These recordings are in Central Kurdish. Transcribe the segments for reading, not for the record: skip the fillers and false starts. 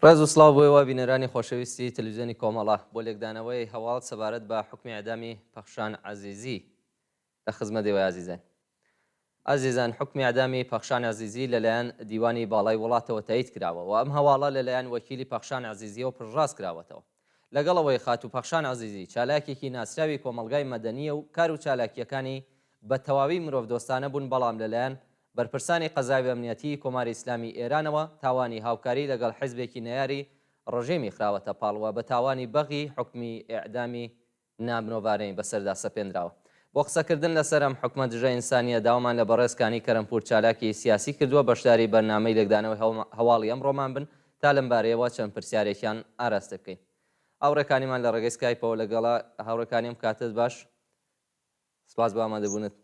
ڕێز و سڵاو بۆ ئێوە بینەرانی خۆشەویستی تەلەفزیۆنی کۆمەڵە بۆ لێکدانەوەی هەواڵ سەبارەت بە حوکمی ئێعدامی پەخشان عەزیزی لە خزمەت ئێوەی ئازیزان. ئازیزان حوکمی ئێعدامی پەخشان عەزیزی لە لایەن دیوانی باڵای وڵاتەوە تەئید کراوە و ئەم هەواڵە لە لایەن وەکیلی پەخشان عەزیزیەوە پشتڕاست کراوەتەوە. لەگەڵ ئەوەی خاتوو پەخشان عەزیزی چالاکێکی ناسراوی کۆمەڵگای مەدەنییە و کار و چالاکییەکانی بە تەواوی مرۆڤدۆستانە بوون بەڵام لە لایەن بەرپرسانی قەزای و ئەمنیەتیی کۆماری ئیسلامیی ئێرانەوە تاوانی هاوکاری لەگەڵ حیزبێکی نەیاری ڕژێمی خراوەتە پاڵ و بە تاوانی بەغی حوکمی ئێعدامی نامرۆڤانەی بەسەردا سەپێنراوە. بۆ قسەکردن لەسەر ئەم حوکمە دژە ئینسانییە داوامان لە بەڕێز کانی کەرەمپوور چالاکی سیاسی کردووە بەشداری بەرنامەی لێکدانەوەی هەواڵی ئەمڕۆمان بن تا لەم بارەیەوە چەند پرسیارێکیان ئاراستە بکەین. هاوڕێ کانیمان لە ڕێگەی سکایپەوە لەگەڵە. هاوڕێ کانی ئەم کاتەت باش. سپاس بۆ ئامادەبوونت.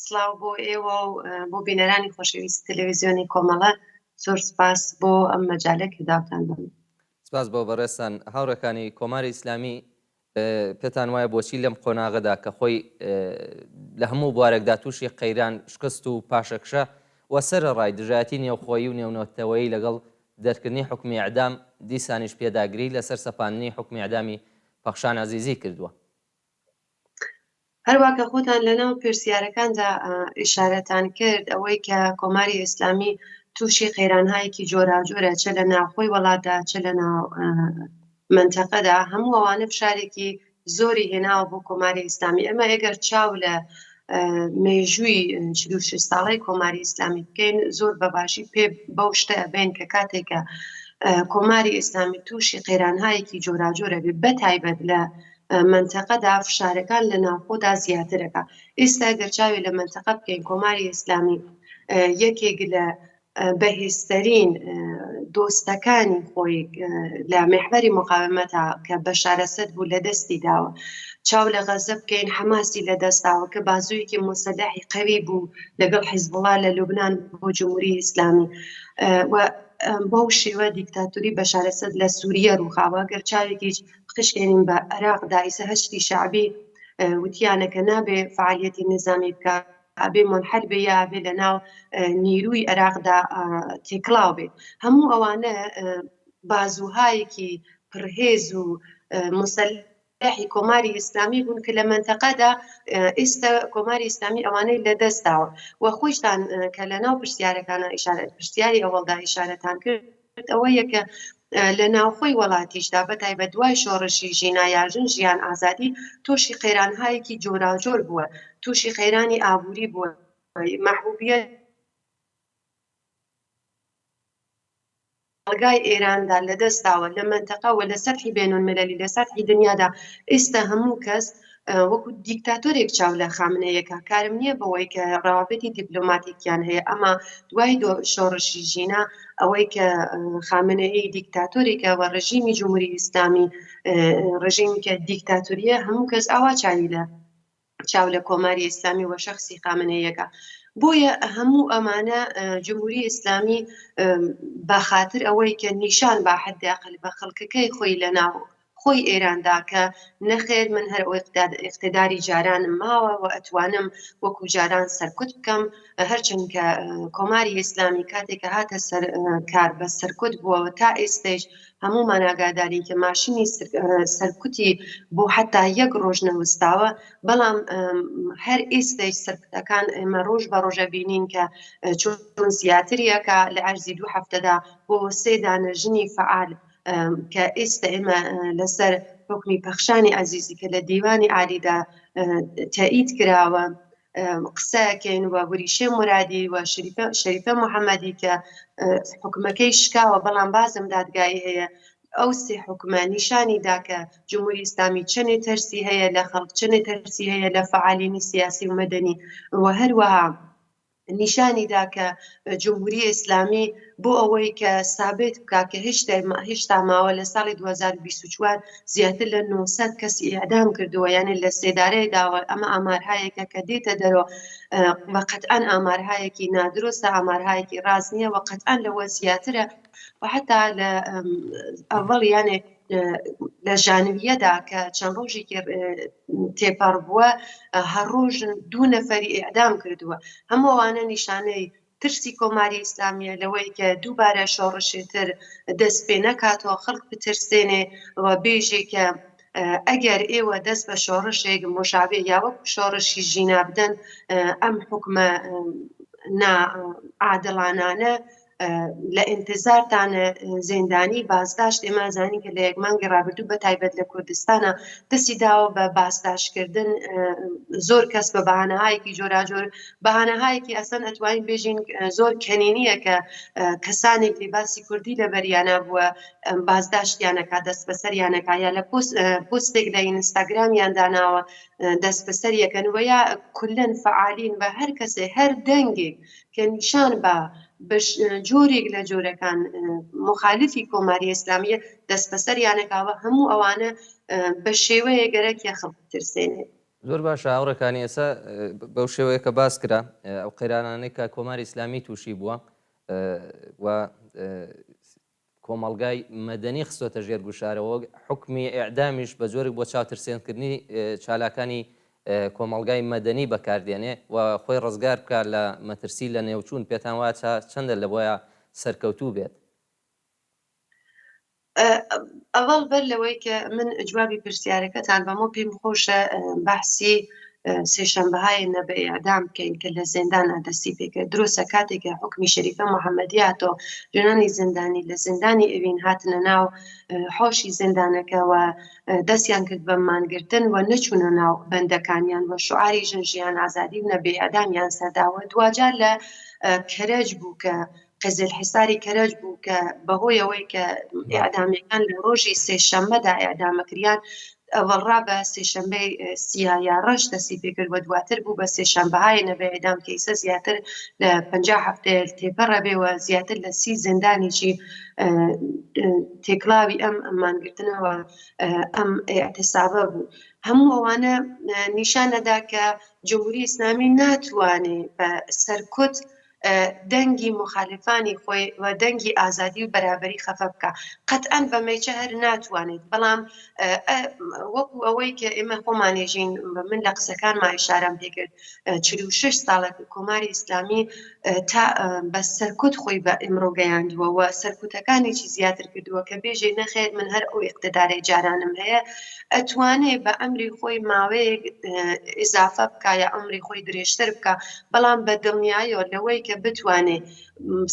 سڵاو بۆ ئێوە و بۆ بینەرانی خۆشەویستی تەلەویزیۆنی کۆمەڵە زۆر سپاس بۆ ئەم مەجالە کە داوتان بە من. سپاس بۆ بەڕێزتان. هاوڕێکانی کۆماری ئیسلامی پێتان وایە بۆچی لەم قۆناغەدا کە خۆی لە هەموو بوارێکدا تووشی قەیران، شکست و پاشەکشە و سەرەڕای دژایەتی نێوخۆیی و نێونەتەوەیی لەگەڵ دەرکردنی حوکمی ئێعدام، دیسانیش پێداگریی لەسەر سەپاندنی حوکمی ئێعدامی پەخشان عەزیزی کردووە؟ هەروا کە خۆتان لەناو پرسیارەکاندا ئیشارەتان کرد ئەوەی کە کۆماری ئیسلامی تووشی قەیرانهایەکی جۆراوجۆرە چە لە ناوخۆی وڵاتدا چە لە ناو مەنتەقەدا هەموو ئەوانە فشارێکی زۆری هێناوە بۆ کۆماری ئیسلامی ئەمە ئەگەر چاو لە مێژووی 46 ساڵەی کۆماری ئیسلامی بکەین زۆر بە باشی پێ بەو شتە ئەبین کە کاتێکە کۆماری ئیسلامی تووشی قەیرانهایەکی جۆراجۆرە بێ بە تایبەت لە مەنتەقەدا فشارەکان لە ناوخۆدا زیاترەکە ئێستا گەر چاوی لە مەنتەقە بکەین کۆماری ئیسلامی یەکێک لە بەهێزترین دۆستەکانی خۆی لە مێحوەری مقاومەتە کە بەشار ئەسەد بوو لە دەستی داوە چاو لە غەزە بکەین حەماسی لە دەستداوە کە بازوویەکی موسەلەحی قەوی بوو لەگەڵ حیزبوڵا لە لوبناان بۆ جمهوری ئیسلامی و بەو شێوە دیکتاتۆری بەشار ئەسەد لە سووریە ڕووخاوە گەر چاوێکیش بخشکێنین بە عێراقدا ئیسە هەشتی شەعبی وتیانە کە نابێ فعالیەتی نظامی بکە ئەبێ مۆنحەل بێ یا ئەبێ لە ناو نیروی عێراقدا تێکڵاو بێ هەموو ئەوانە بازوهایەکی پڕهێز و مسلحی کۆماری ئیسلامی بوون کە لە مەنتەقەدا ئێستا کۆماری ئیسلامی ئەوانەی لە دەست داوە و خۆیشتان کە لە ناو پرسیارەکانە ئیشارە پرسیاری ئەوەڵدا ئیشارەتان کرد ئەوەیە کە لە ناوخۆی وەڵاتیشدا بە تایبەت دوای شۆڕشی ژینا یا ژن ژیان ئازادی تووشی قەیرانهایەکی جۆراوجۆر بووە، تووشی قەیرانی ئابووری بووە، مەحبوبیەت کۆمەڵگای ئێراندا لەدەست داوە، لە مەنتەقە و لە سەتحی بەینولمیلەلی لە سەتحی دنیادا ئێستا هەموو کەس وەکو دیکتاتۆرێک چاو لە خامنەیەکە کارم نییە بەوەی کە ڕەوابەتی دیپلۆماتیکیان هەیە ئەما دوای دۆ شۆڕشی ژینا ئەوەی کە خامنەیی دیکتاتۆرێکە و ڕژیمی جمهوری ئیسلامی ڕژیمی کە دیکتاتۆریە هەموو کەس ئاوا چاوی لە چاو لە کۆماری ئیسلامی و شخصی خامنەیەکە بۆیە هەموو ئەمانە جمهوری ئیسلامی بە خاتر ئەوەی کە نیشان با حداقل بە خەڵکەکەی خۆی لە ناو خۆی ئێراندا کە نەخێر من هەر ئەو ئیقتداری جارانم ماوە و ئەتوانم وەکو جاران سەرکوت بکەم هەرچەند کە کۆماری ئیسلامی کاتێک کە هاتە سەر کار بە سەرکوت بووەوە تا ئێستەیش هەموومان ئاگادارین کە ماشینی سەرکوتی بۆ حتا یەک ڕۆژ نەوەستاوە بەڵام هەر ئێستەیش سەرکوتەکان ئێمە ڕۆژ بە ڕۆژە بینین کە چۆن زیاتریەکە لە عەرزی دوو هەفتەدا بۆ سێ دانە ژنی فەعال کە ئێستا ئێمە لەسەر حوکمی پەخشانی عەزیزی کە لە دیوانی عالیدا تەئید کراوە قسەکەین و وریشە مرادی و شەریفە محەممەدی کە حکومەکەی شکاوە بەڵام بازم دادگایی هەیە ئەو سێ حکومە نیشانی دا کە جمهوری ئیسلامی چەنێ ترسی هەیە لە خەڵک چەنێ ترسی هەیە لە فەعالینی سیاسی و مەدەنی و هەروەها نیشانی دا کە جمهوری ئیسلامی بۆ ئەوەی کە سابت بکا کە هێشتا ماوە لە ساڵی 2024 زیاتر لە 900 کەسی ئێعدام کردووە یانێ لە سێدارەی داوە ئەمە ئامارهایەکە کە دێتە دەرەوە و قەتعەن ئامارهایەکی نادروستە ئامارهایەکی ڕاست نییە و قەتعەن لەوە زیاترە و حتا لە ئەوەڵ یانێ لە ژانویەدا کە چەند ڕۆژێکی تێپەڕ بووە هەر ڕۆژ دوو نەفەری ئیعدام کردووە هەموو ئەوانە نیشانەی. ترسی کۆماری ئیسلامییە لەوەی کە دووبارە شۆڕشێ تر دەست پێ نەکاتەوە، خەڵک بترسێنێ و بێژێ کە ئەگەر ئێوە دەست بە شۆڕشێک مشابه یا وەکو شۆڕشی ژینا بدەن ئەم حوکمە نا عادڵانانە لە ئینتزارتان زیندانی بازداشت. ئێمە زانین کە لە یەک مانگی ڕابردوو بە تایبەت لە کوردستانە دەستی داوە بە بازداشتکردن زۆر کەس بە بەهانەهایەکی جۆراجۆر، بەهانەهایەکی ئەسەن ئەتوانین بێژین زۆر کەنینیە کە کەسانێک لیباسی کوردی لەبەریانە بووە بازداشتیانەکە دەستبەسەریانەکە یا لە پۆستێک لە ئینستاگرامیان داناوە دەستبەسەریەکەن و یا کولەن فەعالین بە هەر کەسێ هەر دەنگێک کە نیشان بە بەش جۆرێک لە جۆرەکان مخالفی کۆماری ئیسلامیە دەستبەسەریانەکەوە هەموو ئەوانە بە شێوەیە گەرەکیە خەڵک بترسێنێ. زۆر باشە هاوڕێکانی ئێستا بەو شێوەیە کە باس کرا ئەو قەیرانانەی کە کۆماری ئیسلامی تووشی بووە و کۆمەڵگای مەدەنی خستۆتە ژێر گوشارەوە وەک حوکمی ئێعدامیش بە جۆرێک بۆ چاوترسێنکردنی چالاکانی کۆمەڵگای مەدەنی بەکاردێنێ و خۆی ڕزگار بکا لە مەترسی لەنێوچوون، پێتان وایە تا چەندە لەوەیا سەرکەوتوو بێت؟ ئەوەڵ بەر لەوەی کە من جوابی پرسیارەکەتان بەمەوە پێم خۆشە بەحسی سێشەنبەهای نە بە ئێعدام بکەین کە لە زیندانا دەستی پێکرد. دروستە کاتێک کە حوکمی شەریفە محەممەدی هاتۆ ژنانی زیندانی لە زیندانی ئەوین هاتنە ناو حۆشی زیندانەکە و دەستیان کرد بە مانگرتن و نەچوونە ناو بەندەکانیان و شعاری ژن ژیان ئازادی و نە بێ ئێعدامیان سەرداوە. دواجار لە کەرەج بوو کە قزلحیساری کەرەج بوو کە بەهۆی ئەوەی کە ئێعدامیەکان لە ڕۆژی سێشەممەدا ئێعدامەکریان ئەوەڵڕا بە سێشەمبەی سیا یا ڕەش دەستی پێکرد و دواتر بوو بە سێشەمبەهای نەبێ ئێدام کە ئیسە زیاتر لە 50 هەفتەیە تێپەڕە بێ و زیاتر لە 30 زیندانیی تێکڵاوی ئەم مانگرتنەوە ئەم ئیعتسابە بوو. هەموو ئەوانە نیشان ئەدا کە جمهوری ئیسلامی ناتوانێ بە سەرکوت دەنگی موخالفانی خۆی و دەنگی ئازادی و بەرابەری خەفە بکا. قەتعەن بەمەیچە هەر ناتوانێت، بەڵام وەکو ئەوەی کە ئێمە خۆمان ێژین، من لە قسەکانما ئیشارەم پێکرد، 46 ساڵە کە کۆماری ئیسلامی تا بە سەرکوت خۆی بە ئیمڕۆ گەیاندووە و سەرکوتەکانیشی زیاتر کردووە کە بێژێ نەخێر من هەر ئەو ئیقتدارەی جارانم هەیە، ئەتوانێ بە ئەمری خۆی ماوەیەک ئیزافە بکا یا عومری خۆی درێژتر بکا، بەڵام بە دڵنیایەوە لەوەی کە بتوانێ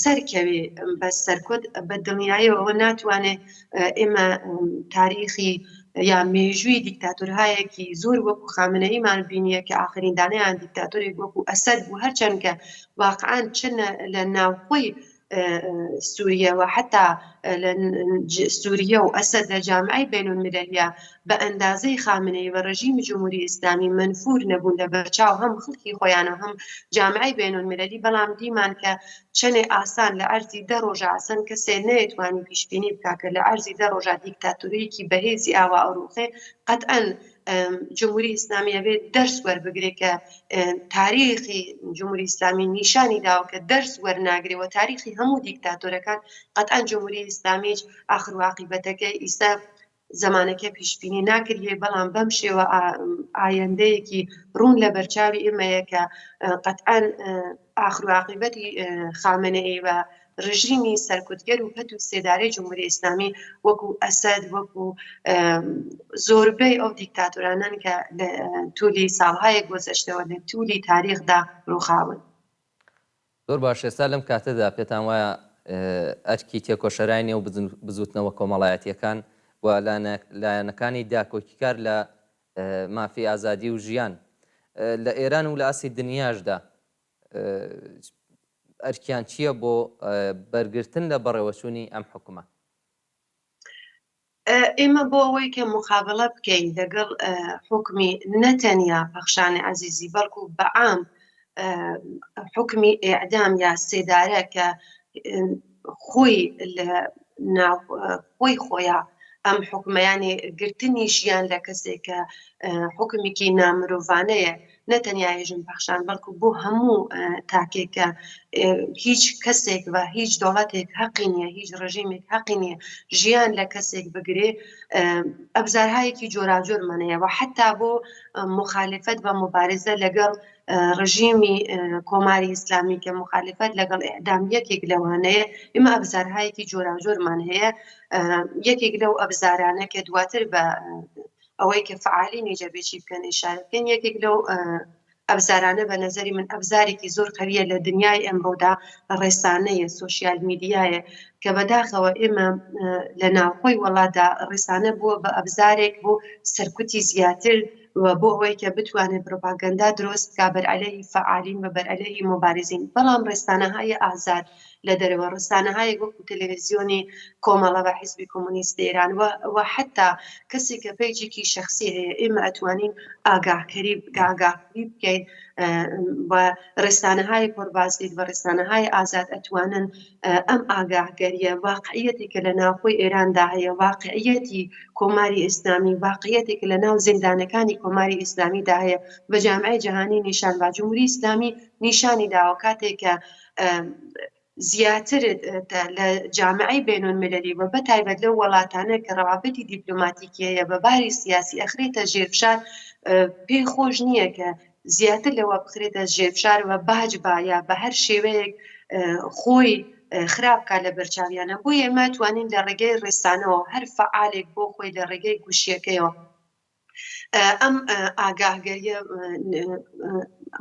سەرکەوێ بە سەرکوت بە دڵنیایەوە ئەوە ناتوانێ. ئێمە تاریخی یا مێژووی دیکتاتۆرهایەکی زۆر وەکو خامنەییمان بینیە کە ئاخرین دانەیان دیکتاتۆرێک وەکو ئەسەد بوو، هەرچەند کە واقعا چ لە ناوخۆی سووریە و حتا لە سووریە و ئەسەد لە جامعەی بەینولمیلەلیە بە ئەندازەی خامنەیی و ڕژیمی جمهوری ئیسلامی مەنفور نەبوون لە بەرچاو هەم خەڵکی خۆیان و هەم جامعەی بەینولمیلەلی، بەڵام دیمان کە چەنێ ئاسان لە عەرزی دە ڕۆژا ئەسەن کەسێ نەیەتوانی پیشبینی بکا کە لە عەرزی دە ڕۆژا دیکتاتۆریەکی بەهێزی ئاوا ئەڕوخێ. قەتعەن جمهوری ئیسلامی ئەبێ دەرس وەربگرێ کە تاریخی جمهوری ئیسلامی نیشانی داوە کە دەرس وەرناگرێ و تاریخی هەموو دیکتاتۆرەکان. قەتعەن جمهوری ئیسلامیش ئاخر و عاقیبەتەکەی ئیستا زەمانەکە پیشبینی ناکریێ، بەڵام بەم شێوە ئایندەیەکی ڕوون لە بەرچاوی ئێمەیە کە قەتعەن ئاخر و عاقیبەتی خامنەیی و ڕژیمی سەرکوتگەر و پەت و سێدارەی جمهوری ئیسلامی وەکو ئەسەد وەکو زۆربەی ئەو دیکتاتۆرانەن کە لە تولی ساڵهایەک گۆزەشتەوە لە تولی تاریخدا ڕووخاون. زۆر باش ئێستا لەم کاتەدا پێتان وایە ئەرکی تێکۆشەرای نێو بزوتنەوە کۆمەڵایەتیەکان و لایەنەکانی داکۆکیکار لە مافی ئازادی و ژیان لە ئێران و لە ئاستی دنیاشدا ئەرکیان چییە بۆ بەرگرتن لە بەڕێوەچوونی ئەم حوکمە؟ ئێمە بۆ ئەوەی کە موقابەڵە بکەین لەگەڵ حوکمی نەتەنیا پەخشانی عەزیزی بەڵکو بە عام حوکمی ئێعدام یا سێدارە کە خۆی لە ناو خۆی خۆیان ئەم حوکمە یانی گرتنی ژیان لە کەسێک کە. حوکمێکی نامرۆڤانەیە نە تەنیا ژن پەخشان بەڵکو بۆ هەموو تاکێک کە هیچ کەسێک و هیچ دەوڵەتێک هەقی نییە هیچ ڕژیمێک هەقی نییە ژیان لە کەسێک بگرێ ئەبزارهایەکی جۆراجۆرمان هەیە و حتا بۆ مخالفەت بە مبارزە لەگەڵ ڕژیمی کۆماری ئیسلامی کە مخالفەت لەگەڵ ئیعدام یەکێک لەوانەیە ئێمە ئەبزارهایەکی جۆراوجۆرمان هەیە یەکێک لەو ئەبزارانە کە دواتر بە ئەوەی کە فعالینی جەبێکی بکەن ئیشارە بکەن یەکێک لەو ئەبزارانە بە نظری من ئەبزارێکی زۆر قەویە لە دنیای ئەمڕۆدا ڕێسانەیە سۆشیال میدیایە کە بەداخەوە ئێمە لە ناوخۆی وڵاتدا ڕێسانە بووە بە ئەبزارێک بۆ سەرکوتی زیاتر و بۆ ئەوەی کە بتوانێت پروپاگەندا دروست بکا بەرعەلەیهی فەعالین و بەرعەلەیهی موبارزین بەڵام ڕێسانەهای ئازاد لە دەرەوە ڕسانەهایەک وەکو تەلەڤیزیۆنی کۆمەڵە و حیزبی کۆمۆنیست ئێران و و حتا کەسێک کە پەیجێکی شخصی هەیە ئێمە ئەتوانین ئاگاهکەری ئاگاهکەری بکەین و ڕێسانەهای پڕبازدید و ڕێسانەهای ئازاد ئەتوانن ئەم ئاگاهگەریە واقعیەتی کە لە ناوخۆی ئێراندا هەیە واقعیەتی کۆماری ئیسلامی واقعیەتێک لە ناو زیندانەکانی کۆماری ئیسلامیدا هەیە بە جامعەی جەهانی نیشان با جمهوری ئیسلامی نیشانی داوە کاتێک کە زیاتر لە جامعەی بەینولمیلەلی و بەتایبەت لەو وڵاتانە کە ڕەوابەتی دیپلۆماتیکی هەیە بە باری سیاسی ئەخرێتە ژێر فشار پێی خۆش نییە کە زیاتر لەوە بخرێتە ژێر فشار و باج با یا بە هەر شێوەیەک خۆی خراپ کا لە بەرچاویانە بۆیە ئێمە توانین لە ڕێگەی ڕێسانەوە هەر فەعالێک بۆ خۆی لە ڕێگەی گوشیەکەیەوە ئەم ئاگاهگەریە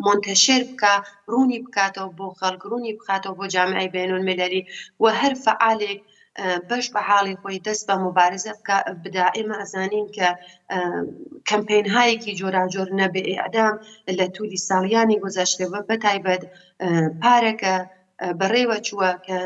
مۆنتەشێر بکە ڕوونی بکاتەوە بۆ خەڵک ڕوونی بخاتەوە بۆ جامعی بەینولمیلەلی و هەر فەعالێک بەش بە حاڵی خۆی دەست بە موبارزە بکا بدا ئێمە ئەزانین کە کەمپین هایەکی جۆراجۆر نەبێ ئیعدام لە تولی ساڵیانی گۆزەشتە و بەتایبەت پارەکە بەڕێوە چووە کە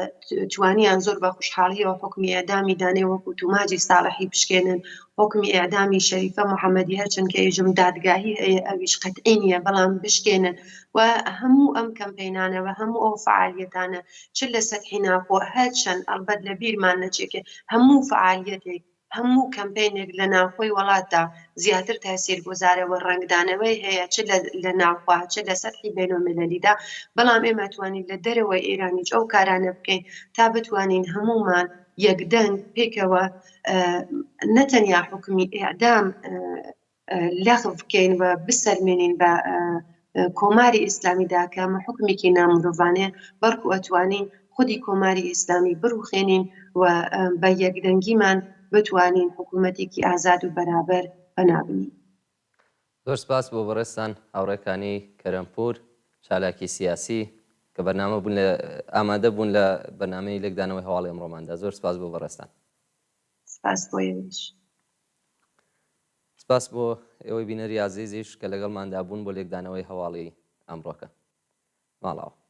توانیان زۆر بە خوشحاڵیەوە حکمی ئێعدامی دانێ وەکو توماجی ساڵحی بشکێنن حکمی ئێعدامی شەریفە محەممەدی هەرچەند کە ئێژم دادگاهی هەیە ئەویش قەتعی نییە بەڵام بشکێنن و هەموو ئەم کەمپەینانە و هەموو ئەو فعالیەتانە چ لە سەتحی ناوخۆ هەرچەند ئەڵبەت لە بیرمان نەچێ کە هەموو فعالیەتێک هەموو کەمپەینێک لە ناوخۆی وەڵاتدا زیاتر تاسیرگوزارە و ڕەنگدانەوەی هەیە چ لە ناوخوا چ لە سەتحی بەینۆمیلەلیدا بەڵام ئێمە توانین لە دەرەوەی ئێرانیش ئەو کارانە بکەین تا بتوانین هەموومان یەکدەنگ پێکەوە نەتەنیا حوکمی ئێعدام لەغو بکەین و بسەلمێنین بە کۆماری ئیسلامیدا کە ئەمە حوکمێکی نامرۆڤانەیە، بەڵکو ئەتوانین خودی کۆماری ئیسلامی بڕوخێنین و بە یەکدەنگیمان بتوانین حکوومەتێکی ئازاد و بەرابەر بەنا بنێین. زۆر سپاس بۆ بەڕێزتان هاوڕێ کانی کەرەمپوور چالاکی سیاسی کە بەرنامە بوون لە ئامادە بوون لە بەرنامەی لێکدانەوەی هەواڵی ئەمڕۆماندا زۆر سپاس بۆ بەڕێزتان. سپاس بۆ ئێوەش. سپاس بۆ ئێوەی بینەری ئازیزیش کە لەگەڵماندا بوون بۆ لێکدانەوەی هەواڵی ئەمڕۆکە. ماڵاوا.